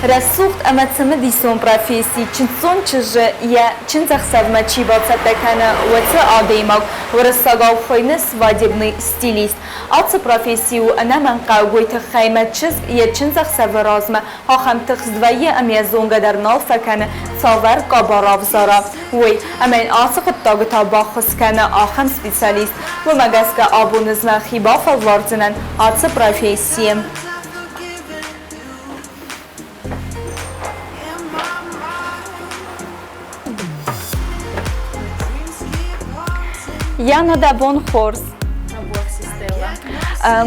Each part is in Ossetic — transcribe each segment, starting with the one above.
Рӕсугъд ӕмӕ цымыдисон професси чындздзон чызджы йӕ чындзӕхсӕвмӕ чи бацӕттӕ кӕны, уыцы адӕймаг уырыссагау хуыйны свадебный стилист. Ацы професси у ӕнӕмӕнгхъӕуг, уый тыххӕй мӕ чызг йӕ чындзӕхсӕвы размӕ ахӕм тыхст вӕййы ӕмӕ йӕ зонгӕ дӕр нал фӕкӕны, цавӕр къаба равзара, уый. Ӕмӕ йын ацы хъуыддаджы та баххуыс кӕны ахӕм специалист. Уымӕ гӕсгӕ абон ӕз мӕхи бафӕлвардзынӕн ацы профессийы. Яна, дӕ бон хорз!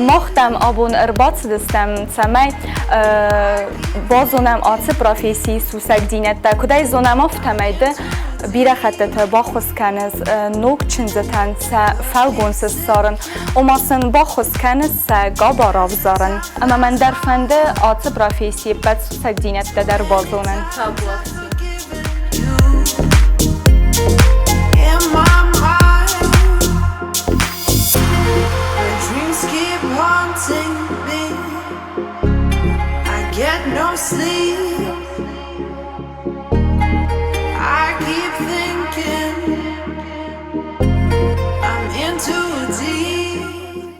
Мах дӕм абон ӕрбацыдыстӕм, цӕмӕй базонӕм ацы профессийы сусӕгдзинӕдтӕ. Куыд ӕй зонӕм, афтӕмӕй ды бирӕ хӕттыты баххуыс кӕныс ног чындзытӕн сӕ фӕлгонцы ссарын. Ома сын баххуыс кӕныс сӕ габа равзарын. Ӕмӕ мӕн дӕр фӕнды ацы профессийы ӕппӕт сусӕгдзинӕдтӕ дӕр базонын. I get no sleep. I keep thinking I'm in too deep.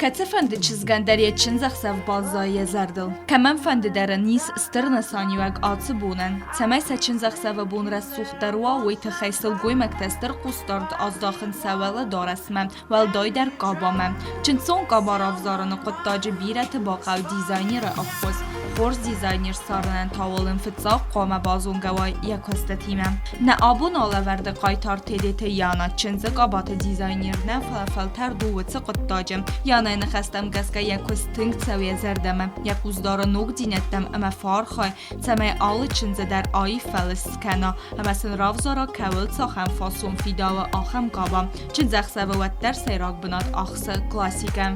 Кӕцыфӕнды чызгӕн дӕр йӕ чындзӕхсӕв баззайы йӕ зӕрдыл. Кӕмӕнфӕнды дӕр ын ис стыр нысаниуӕг ацы бонӕн. Цӕмӕй сӕ чындзӕхсӕвы бон рӕсугъддӕр уа, уый тыххӕй сылгоймӕгтӕ стыр хъусдард аздахынц сӕ уӕлӕдарӕсмӕ, уӕлдайдӕр къабамӕ. Чындздзон къаба равзарыны хъуыддаджы бирӕты бахъӕуы дизайнеры ӕххуыс. Хорз дизайнер ссарынӕн та уал ын фыццаг хъуамӕ базонгӕ уай йӕ куыстытимӕ. Нӕ абоны алӕвӕрды хъайтар Тедеты Яна чындзы къабаты дизайнер нӕ, фӕлӕ фӕлтӕрд у уыцы хъуыддаджы. Янайы ныхӕстӕм гӕсгӕ йӕ куыст тынг цӕуы йӕ зӕрдӕмӕ, йӕ хъус дары ногдзинӕдтӕм ӕмӕ фӕархайы, цӕмӕй алы чындзы дӕр аив фӕлыст скӕна ӕмӕ сын равзара, кӕуыл цахӕм фасон фидауы, ахӕм къаба. Чындзӕхсӕвы уӕддӕр сӕйраг бынат ахсы классикӕ.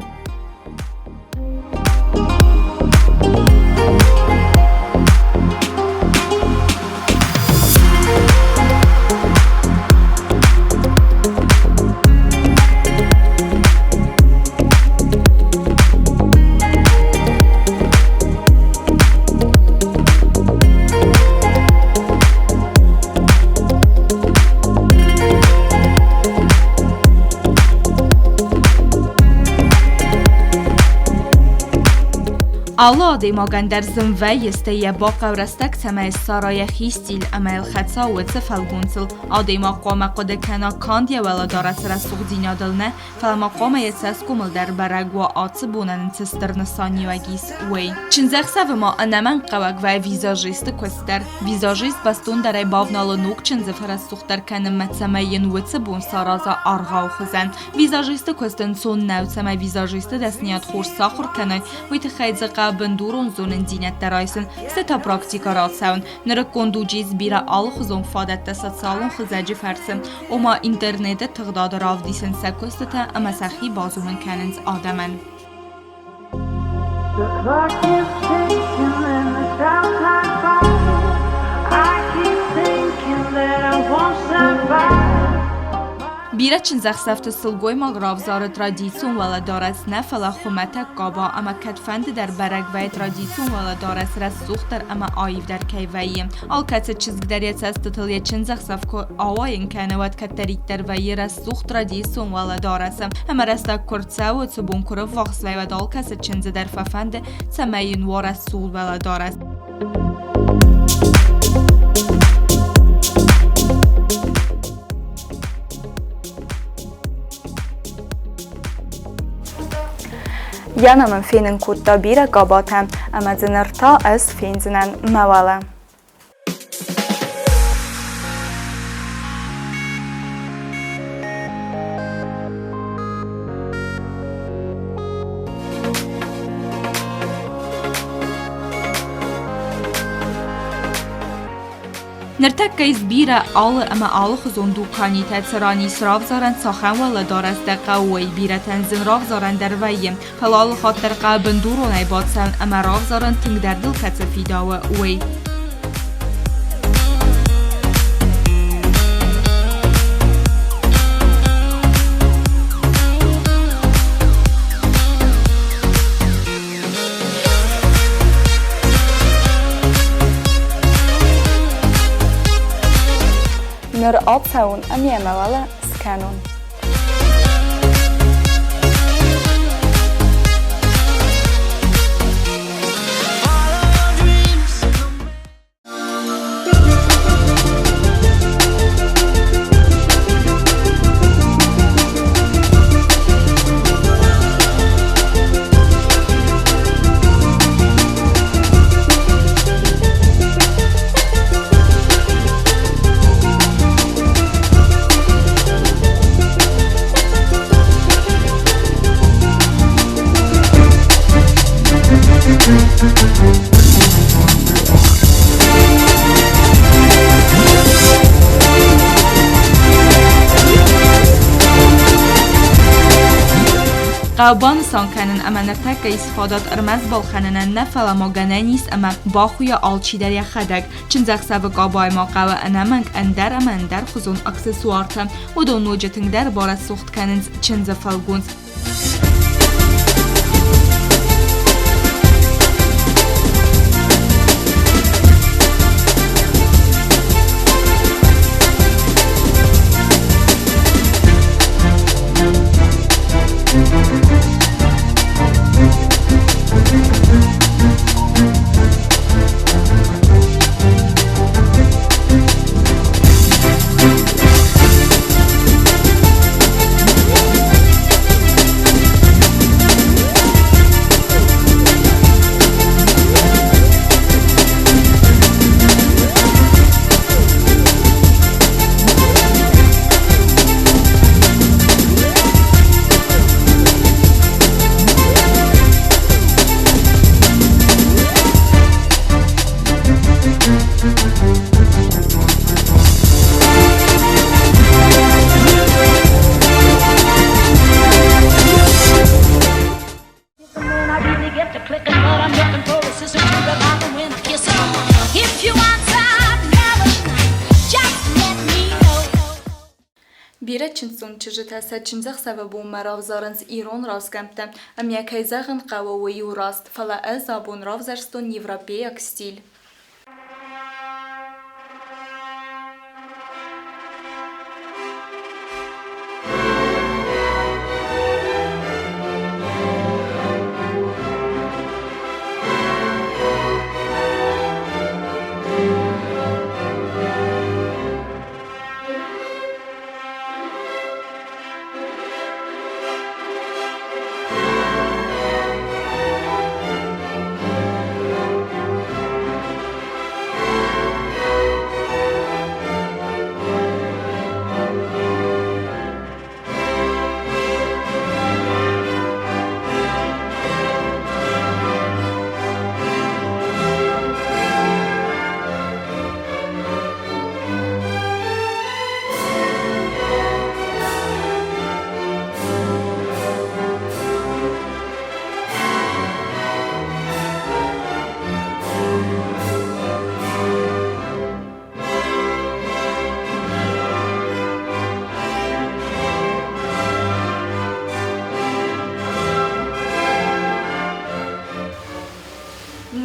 Алы адӕймагӕн дӕр зын вӕййы, стӕй йӕ бахъӕуы рӕстӕг, цӕмӕй ссара йӕхи стиль ӕмӕ йыл хӕца уыцы фӕлгонцыл. Адӕймаг хъуамӕ хъуыды кӕна канд йӕ уӕлӕдарӕсы рӕсугъддзинадыл нӕ, фӕлӕ ма хъуамӕ йӕ цӕсгомыл дӕр бӕрӕг уа, ацы бонӕн ын цы стыр нысаниуӕг ис, уый. Чындзӕхсӕвы ма ӕнӕмӕнгхъӕуӕг вӕййы визажисты куыст дӕр. Визажист бӕстондӕрӕй бавналы ног чындзы фӕрӕсугъддӕр кӕнынмӕ, цӕмӕй йын уыцы бон сараза аргъауы хуызӕн. Визажисты куыст ӕнцон нӕу, цӕмӕй визажисты дӕсныйад хорз сахуыр кӕной, уый тыххӕй дзы хъӕуы бындурон зонындзинӕдтӕ райсын, стӕй та практикӕ рацӕуын. Нырыккон дуджы ис бирӕ алыхуызон фадӕттӕ социалон хызӕджы фӕрцы, ома интернеты тыгъдады равдисынц сӕ куыстытӕ ӕмӕ сӕхи базонын кӕнынц адӕмӕн. The clock is ticking and the time's not fine. I keep thinking that I won't survive. Бирӕ чындзӕхсӕвты сылгоймаг равзары традицион уӕлӕдарӕс нӕ, фӕлӕ хуымӕтӕг къаба ӕмӕ кӕдфӕндыдӕр бӕрӕг вӕййы традицион уӕлӕдарӕс рӕсугъддӕр ӕмӕ аивдӕр кӕй вӕййы. Алкӕцы чызг дӕр йӕ цӕстытыл йӕ чындзӕхсӕв куы ауайын кӕны, уӕд кӕддӕриддӕр вӕййы рӕсугъд традицион уӕлӕдарӕсы. Ӕмӕ рӕстӕг куы рцӕуы, цы бон куы рыввахс вӕййы, уӕд алкӕцы чындзы дӕр фӕфӕнды, цӕмӕй йын уа рӕсугъд уӕлӕдарӕс. Яна мын фенын кодта бирӕ къабатӕ, ӕмӕ дзы ныр та ӕз фендзынӕн мӕ уӕлӕ. Ныртӕккӕ ис бирӕ алы ӕмӕ алыхуызон дуканитӕ, цыран ис равзарӕн цахӕм уӕлӕдарӕс дӕ хъӕуы, бирӕтӕн зын равзарӕн дӕр вӕййы, фӕлӕ алы хатт дӕр хъӕуы бындуронӕй бацӕуын ӕмӕ равзарын тынгдӕр дыл кӕцы фидауы, уый. Ныр ацӕуон ӕмӕ мӕ уӕлӕ скӕнон. Хъӕуы банысан кӕнын, ӕмӕ ныртӕккӕ ис фадат ӕрмӕст балхӕнынӕн нӕ, фӕлӕ ма гӕнӕн ис ӕмӕ бахуыйа алчидӕр йӕхӕдӕг. Чындзӕхсӕвы къабайы ма хъӕуы ӕнӕмӕнг ӕндӕр ӕмӕ ӕндӕрхуызон аксессуартӕ. Уыдон ноджы тынгдӕр барӕсугъд кӕнынц чындзы фӕлгонц. Бирӕ чындздзон чызджытӕ сӕ чындзӕхсӕвы бонмӕ равзарынц ирон разгӕмттӕ, ӕмӕ кӕй зӕгъын хъӕуы, уый у раст, фӕлӕ ӕз абон равзӕрстон европейаг стиль.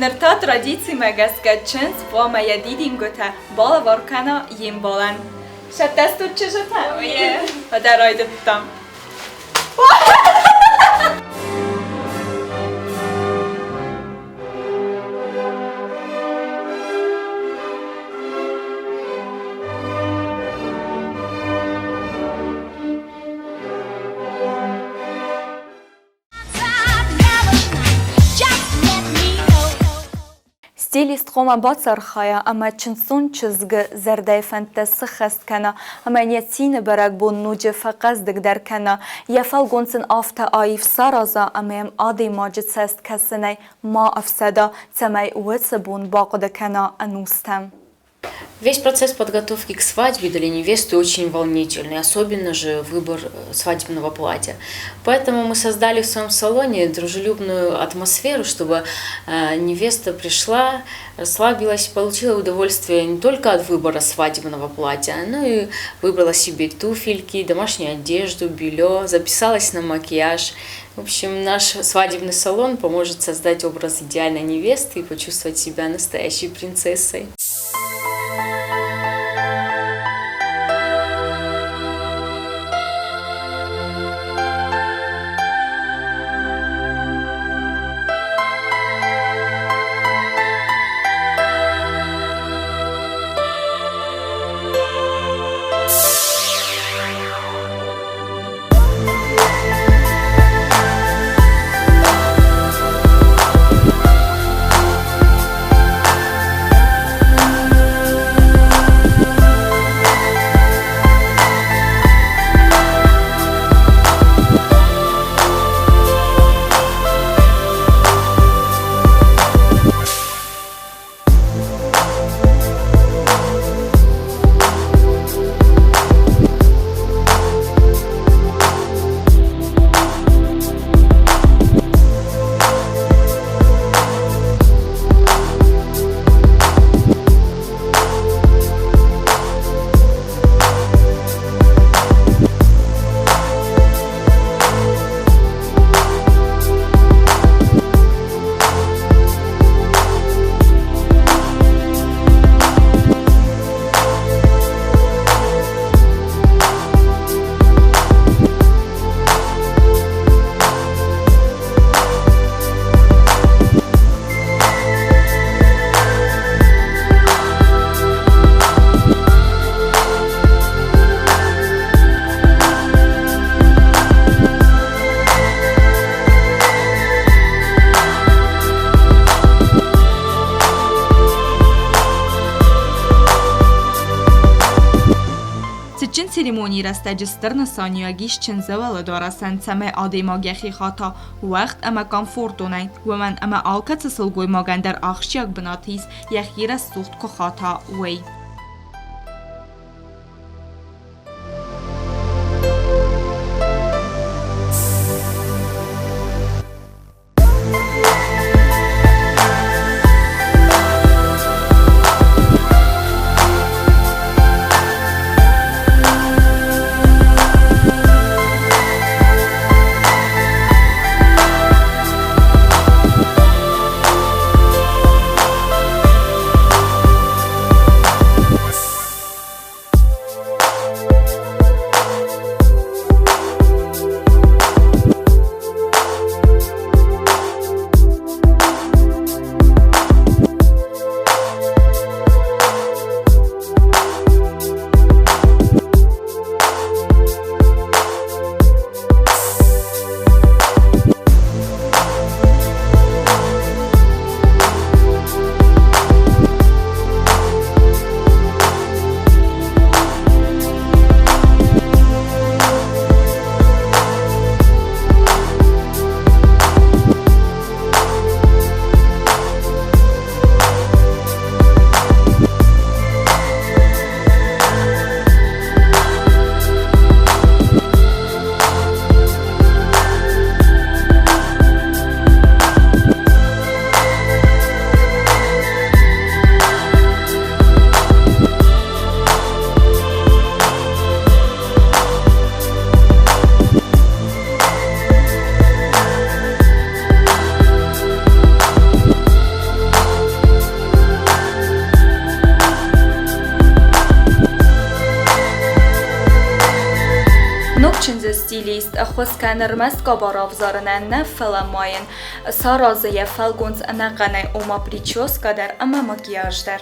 Ныр та традицимӕ гӕсгӕ чындз хъуамӕ йӕ дидингуытӕ балӕвар кӕна йе мбалӕн. Сӕттӕстут чызджытӕ? Уӕдӕ райдыдтам. Стилист хъуамӕ бацархайа ӕмӕ чындздзон чызгы зӕрдӕйы фӕндтӕ сыххӕст кӕна ӕмӕ йӕ цины бӕрӕгбон ноджы фӕхъӕздыгдӕр кӕна, йӕ фӕлгонц ын афтӕ аив сараза ӕмӕ йӕм адӕймаджы цӕст кӕсынӕй ма ӕфсӕда, цӕмӕй уыцы бон бахъуыды кӕна ӕнустӕм. Весь процесс подготовки к свадьбе для невесты очень волнительный, особенно же выбор свадебного платья. Поэтому мы создали в своем салоне дружелюбную атмосферу, чтобы невеста пришла, расслабилась, получила удовольствие не только от выбора свадебного платья, но и выбрала себе туфельки, домашнюю одежду, белье, записалась на макияж. В общем, наш свадебный салон поможет создать образ идеальной невесты и почувствовать себя настоящей принцессой. церемонийы рӕстӕджы стыр нысаниуӕг ис чындзы уӕлӕдарӕсӕн, цӕмӕй адӕймаг йӕхи хата уӕгъд ӕмӕ комфортонӕй, уымӕн ӕмӕ алкӕцы сылгоймагӕн дӕр ахсджиаг бынат ис йӕхи рӕсугъд куы хата, уый. Ног чындзы стилист ӕххуыс кӕны ӕрмӕст къӕбӕр ӕвзарынӕн нӕ, фӕлӕ ма йын саразы йӕ фӕлгонц ӕнӕхъӕнӕй, ома прическӕ дӕр ӕмӕ макияж дӕр.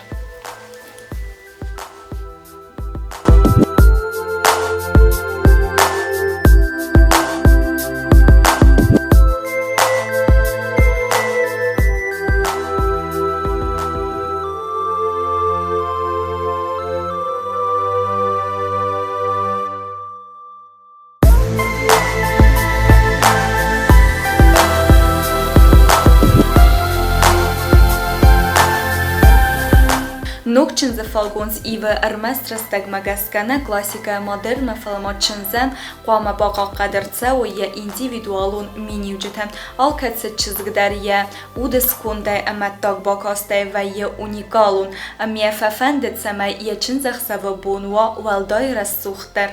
Ног чындзы фӕлгонц ивы ӕрмӕст рӕстӕгмӕ гӕсгӕ нӕ классикӕ модернмӕ, фӕлӕ ма чындзӕн хъуамӕ бахъахъхъӕд ӕрцӕуой йӕ индивидуалон миниуджытӕ. Алкӕцы чызг дӕр йӕ уды скондӕй ӕмӕ ӕддаг бакастӕй вӕййы уникалон, ӕмӕ йӕ фӕфӕнды, цӕмӕй йӕ чындзӕхсӕвы бон уа уӕлдай рӕсугъддӕр.